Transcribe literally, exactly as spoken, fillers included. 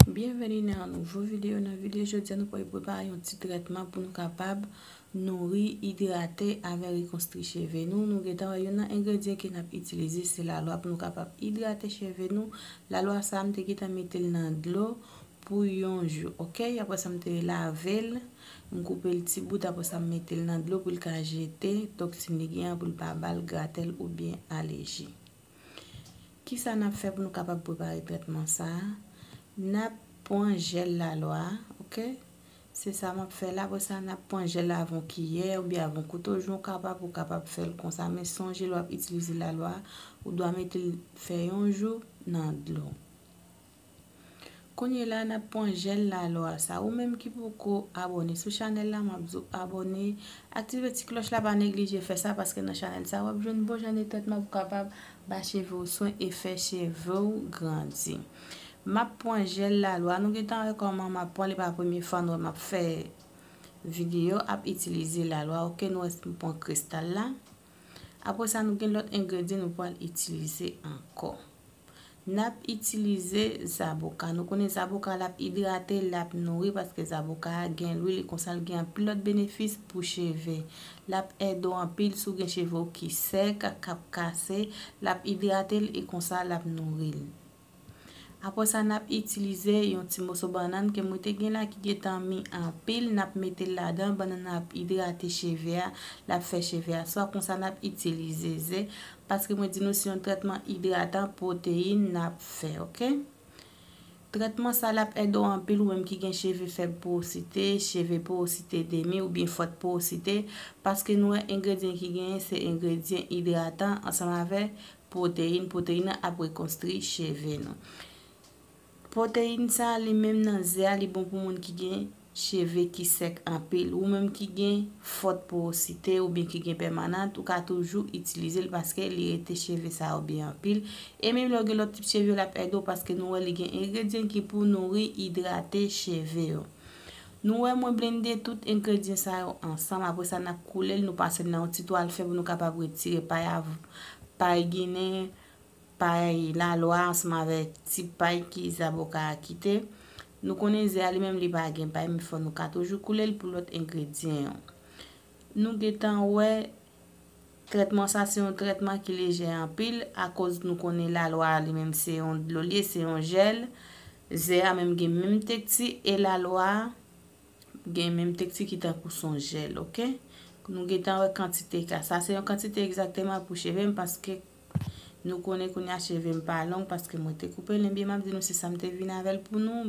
Byenveni nan yon nouvo videyo. Nan videyo jodi a, nou pral prepare yon ti trètman pou nou kapab nouri, idrate avè rekonstri cheve nou. Nou gentan wè youn nan engredyan ke n ap itilize se lalwa pou nou kapab idrate cheve nou. Lalwa sa a, m te gentan mete l nan dlo pou yon jou, oke? Apre sa, m te lave l, m koupe l ti bout, apre sa, m mete l nan dlo pou l ka jete toksin li gen an, pou l pa ba l gratèl oubyen alèji. Kisa n ap fè pou nou kapab prepare trètman sa a? N ap pran jèl lalwa, oke? Se sa m ap fè la. Apre sa, n ap pran jèl la avè yon kiyè oubyen avè yon kouto, jan w kapab, ou kapab fè l konsa. Men sonje, lè w ap itilize lalwa, ou dwa mete l fè yon jou nan dlo. Kounye la, n ap pran jèl lalwa sa. Ou menm ki poko abòne sou chanèl la, m ap di w abòne, aktive ti klòch la, pa neglije fè sa, paske nan chanèl sa, w ap jwenn bon jan de trètman pou kapab ba cheve w swen e fè cheve w grandi. M ap pran jèl lalwa. Nou gentan wè kòman m ap pran, li pa premye fwa nou wè m ap fè videyo ap itilize lalwa. Oke, nou wè m pran kristal la. Apre sa, nou gen lòt engredyan nou pral itilize ankò. N ap itilize zaboka. Nou konnen zaboka l ap idrate, l ap nouri, paske zaboka a gen lwil, e konsa l gen anpil lòt benefis pou cheve. L ap ede w anpil si w gen cheve w ki sèk, k ap kase, l ap idrate l, e konsa l ap nouri l. Apre sa, n ap itilize yon ti moso bannann ke mwen te gen la ki gentan mi anpil. N ap mete l ladan. Bannann nan ap idrate cheve a, l ap fè cheve a swa. Konsa, n ap itilize ze, paske mwen di nou se yon trètman idratan, pwoteyin n ap fè, oke? Trètman sa l ap ede w anpil, ou menm ki gen cheve fèb, porosite, cheve porosite demi oubyen fòt porosite, paske nou wè engredyan ki genyen se engredyan idratan ansanm avè pwoteyin. Pwoteyin nan ap rekonstwi cheve nou. Pwoteyin sa a, li menm nan ze a, li bon pou moun ki gen cheve ki sèk anpil. Ou menm ki gen fòt porosite oubyen ki gen pèmanant, ou ka toujou itilize l paske li rete cheve sa yo byen anpil. E menm lè w gen lòt tip cheve, l ap ede w paske nou wè li gen engredyan ki pou nouri, idrate cheve yo. Nou wè mwen blende tout engredyan sa yo ansanm. Apre sa, n ap koule l, nou pase l nan yon ti twal fen pou nou kapab retire pay av-, pay ginen, pay lalwa ansanm avè ti pay ki zaboka a kite. Nou konnen ze a li menm li pa gen pay, men fò nou ka toujou koule l pou lòt engredyan yo. Nou gentan wè trètman sa se yon trètman ki lejè anpil, akoz nou konnen lalwa a li menm se yon dlo li ye, se yon jèl. Ze a menm gen menm tekti e lalwa a gen menm tekti ki tankou son jèl, oke? Nou gentan wè kantite ka. Sa se yon kantite egzakteman pou cheve m, paske nou konnen kounye a cheve m pa long, paske mwen te koupe l, ebyen m ap di nou se sa m te vin avè l pou nou.